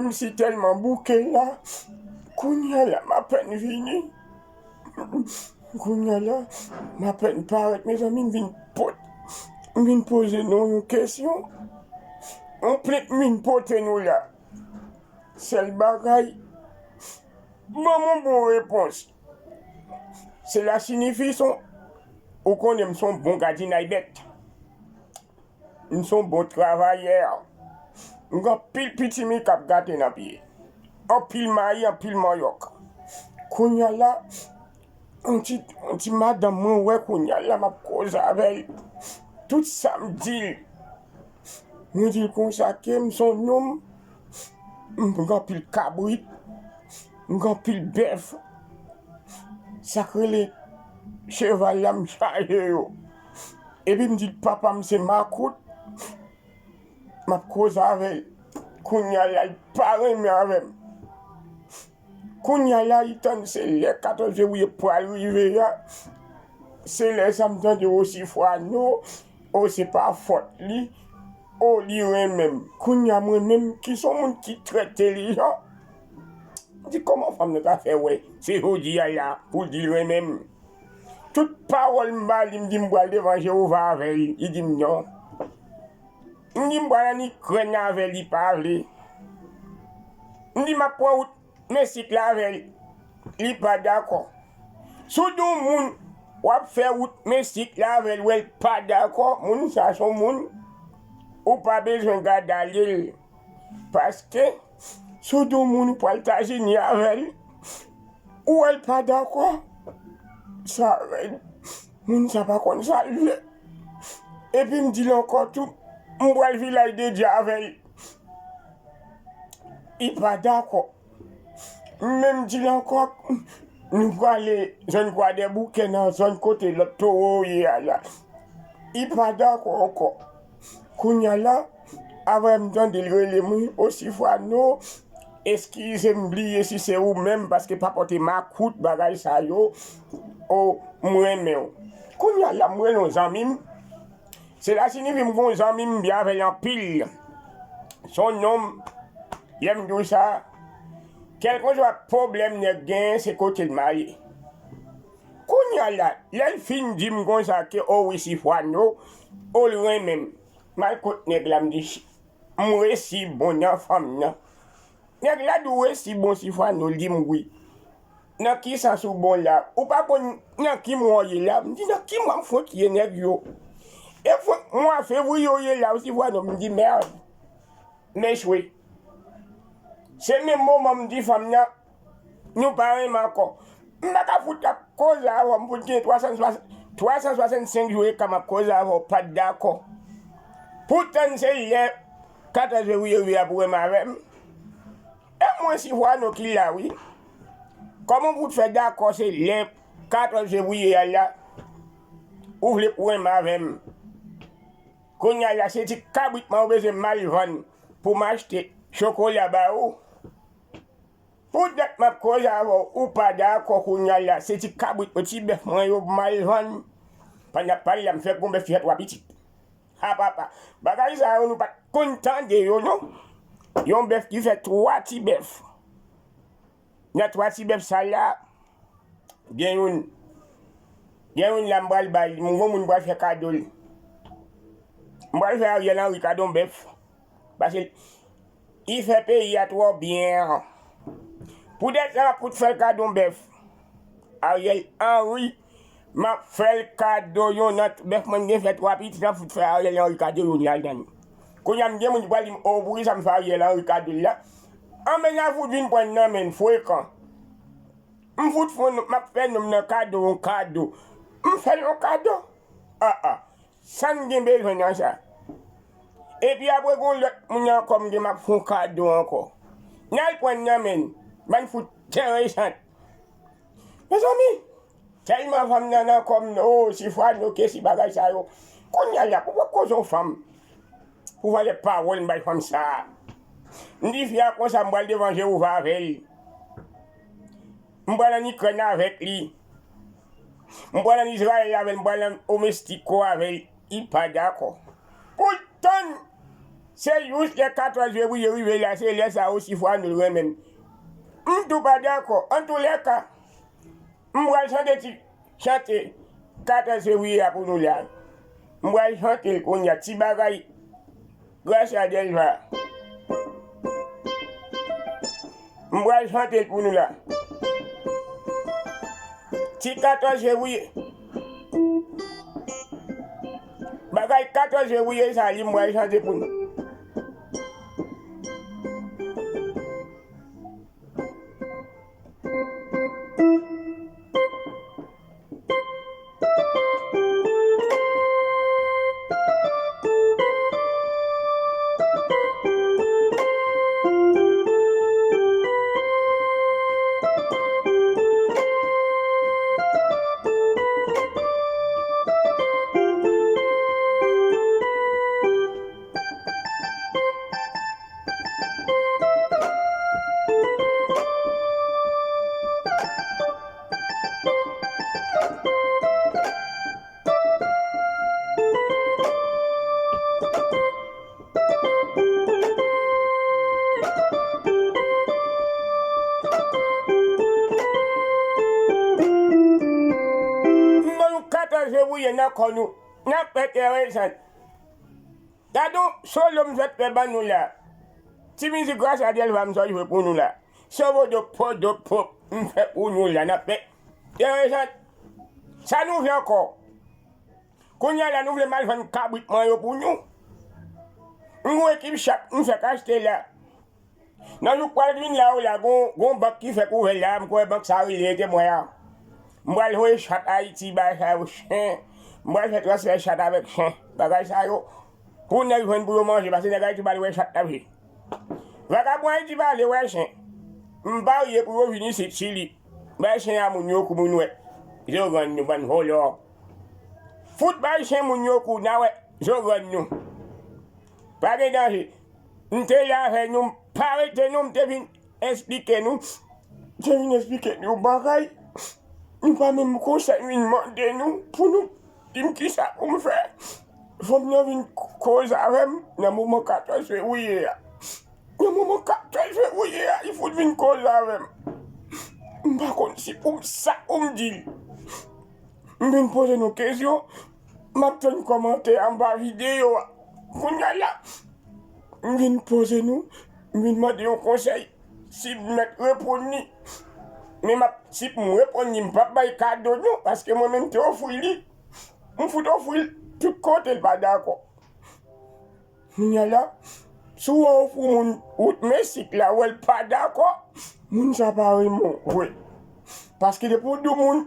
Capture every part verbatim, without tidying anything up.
M si tèlman bouke la, kounye a la m apèn vini. Kounye a la, m apèn parèt, mezanmi, m vin pot, m vin poze nou yon kesyon. Yon plent m vin pote nou la. Sèl bagay, ban m yon bon repons. Sela sinifi son, ou konnen m son bon gadinay bèt. M son bon travayè. M gen anpil pitimi k ap gate nan pye. Anpil mayi, anpil manyòk. Kounye a la, yon ti, yon ti madanm mwen wè kounye a la, m ap koze avè l. Tout sa m di l, mwen di l konsa ke m son nonm, m gen anpil kabrit, m gen anpil bèf. Sa k rele cheval la, m chaje yo. Epi m di l, papa m se makout. M ap koze avè l. Kounye a la, l pa renmen avè m. Kounye a la, li tann se lè katòz fevriye pral rive a. Se lè sa m tande Osifwano, o se pa fòt li, o li renmen m. Kounye a mwen menm, ki son moun ki trè entèlijan, m di kòman fanm nan ta fè wè se jodi a la pou l di l renmen m. Tout pawòl m ba li, m di m pral devan Jewova avè l, li di m non. M di m pral ann Ikrèn avè l, li pa vle. M di m ap pran wout Meksik la avè l, li pa dakò. Si w di yon moun w ap fè wout Meksik la avè l, wè l pa dakò, moun sa se yon moun ou pa bezwen gade ale l. Paske si w di yon moun ou pral Etazini avè l, ou wè l pa dakò, sa rèd. Moun sa pa konn sa l vle. Epi m di l ankò tou, m pral Vilaj de Dye avè l, li pa dakò. M menm di l ankò, nou prale zòn Kwadèboukè nan zòn kote lòt towo yo ye a la. Li pa dakò ankò. Kounye a la, apre m tande l rele m, wi, Osifwano, eskize m, bliye si se ou menm, paske pa pote makout bagay sa yo, o, m renmen w. Kounye a la, m rele yon zanmi m, Sela sinifi m gon zanmi m byen avè l anpil. Se yon nonm, lè m di w sa, kèlkeswa pwoblèm nèg genyen, se kote l m ale. Kounye a la, lè l fin di m konsa ke o wi Sifwano, o l renmen m. M al kot nèg la, m di, m resi bon nan fanm nan. Nèg la di w resi bon Sifwano, l di m wi. Nan ki sans ou bon la? Ou pa konn nan ki mwa w ye la? M di nan ki mwa m fouti ye nèg yo? E fouti mwa fevriye w ye la wi Sifwano, m di mèd. M echwe. Se menm moman m di fanm nan, nou pa renmen ankò. M pa ka fout ap koze avè w, m fout gen twa san swasant, twa san swasannsenk jou eka m ap koze avè w, pa t dakò. Poutan se lè katòz fevriye rive a pou renmen avè m. E mwen Sifwano ki la wi. Kòman w fout fè dakò se lè katòz fevriye a la, ou vle pou renmen avè m? Kounye a la, se ti kabrit mwen ou bezwen m al vann pou m achte chokola ba ou. Poutèt m ap koze avè w, ou pa dakò kounye a la, se ti kabrit mwen, ti bèf mwen yo pou m al vann. Pandan n ap pale la, m fè gon bèf ki fè twa pitit. A papa, bagay sa yo nou pa t konn tande yo non. Yon bèf ki fè twa ti bèf. Nan twa ti bèf sa la, gen youn, gen youn la m pral bay, m gon moun m pral fè kado l. M pral fè Ariel Henry kado yon bèf. Paske li fè peyi a twò byen. Poutèt sa m ap fout fè l kado yon bèf. Ariel Henry, m ap fè l kado yon nan bèf mwen gen fè twa pitit, m ap fout fè Ariel Henry kado youn ladan l. Kounye a m gen moun ki pral di m, o poukisa m fè Ariel Henry kado l la? Anben n a fout vin pran nan men n frekan. M fout fè yon, m ap fè nonm nan kado yon kado. M fè l yon kado. A a. Sa n gen bezwen nan sa? Epi apre gon lòt moun ankò m gen m ap fè yon kado ankò. N al pran nan men n. Bann fout tèrè sant. Mezanmi, tèlman fanm nan nan kò m, o, Sifwano, ke si bagay sa yo. Kounye a la, pou w ap koze yon fanm, pou valè pawòl m bay fanm sa a. M di fi a konsa m pral devan Jewova avè l. M pral ann Ikrèn avèk li. M pral ann Izrayèl avè l, m pral ann o Meksiko avè l. Li pa dakò. Poutan, Se jis lè katòz fevriye rive la, se lè sa a osi fwa nou renmen m. M tou pa dakò. Antoulèka, m pral chante ti chante katòz fevriye a pou nou la. M pral chante l kounye a, ti bagay Gracia Delva. M pral chante l pou nou la. Ti katòz fevriye. Bagay katòz fevriye sa, li m pral chante pou nou. M ban nou katòz fevriye nan kò nou. N ap fè tèrè sant. Gade yon solo m sot fè ban nou la. Ti mizik Gracia Delva m sot jwe pou nou la. Se vodopo dopo m fè pou nou la. N ap fè tèrè sant. Sa nou vle ankò? Kounye a la, nou vle m al vann kabrit mwen yo pou nou? M gon ekip chak m fèk achte la. Nan jou k pral vin la yo la, gon, gon bank ki fèk ouvè la, m kwè bank sa rele ede mwen a. M pral voye chat Ayiti bay sa yo chen. M pral fè transfè chat avèk chen. Bagay sa yo, pou nèg jwenn pou yo manje, paske nèg Ayiti pa vle wè chat nan je. Vagabon Ayiti pa vle wè chen. M parye pou yo vin isit Chili. Bay chen a moun yo kou moun wè. Yo rann nou bann vòlò. Fout bay chen moun yo kou, n a wè, yo rann nou. Pa gen danje. M te la avè nou, m pa rete non, m te vin eksplike nou. M te vin eksplike nou yon bagay. Nou pa menm konsèy, m vin mande nou pou nou di m kisa pou m fè. Fanm nan vin koze avè m nan moman katòz fevriye a. Nan moman katòz fevriye a, li fout vin koze avè m. M pa konn si pou m sa pou m di l. M vin poze nou kesyon, m ap tann kòmantè anba videyo a. Kounye a la, m vin poze nou, m vin mande yon konsèy, si m mèt reponn li. Men m ap, si m reponn li, m p ap bay kado non, paske mwen menm te ofri li. M fout ofri l tout kote, l pa dakò. Kounye a la, si w wè w ofri moun wout Meksik la, wè l pa dakò, moun sa pa renmen w vre. Paske depi w di w moun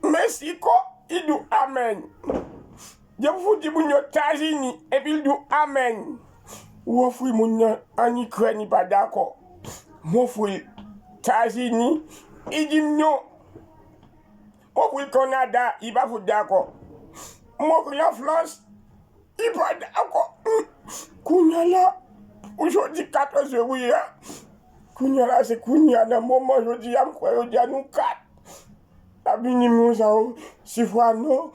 Meksiko, li di w amèn. Depi w di moun yo Etazini, epi l di w amèn. Ou ofri moun nan ann Ikrèn, li pa dakò. M ofri l Etazini, li di m non. M ofri l Kanada, li pa fout dakò. M ofri l Lafrans, li pa dakò. Kounye a la, pou jodi katòz fevriye a, kounye a la, se kounye a, nan moman jodi a, m kwè jodi a nou kat. N ap vini m yon sa yo, si fwa non,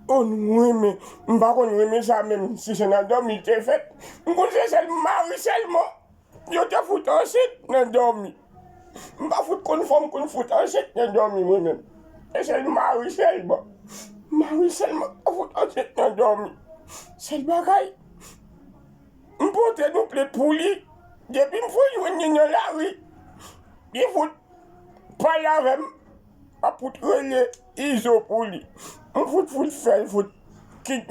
o nou renmen. M pa konn renmen sa menm, si se nan dòmi l te fèt. M konn se sèl mari sèlman. Yo te fout ansent nan dòmi. M pa fout konn fò m konn fout ansent nan dòmi mwen menm. E sèl mari sèlman. Mari sèlman ka fout ansent nan dòmi. Sèl bagay. M pote nou plent pou li. Depi m fout jwenn li nan lari, li fout pale avè m. M ap fout rele Izo pou li. M fout fout fè l fout kit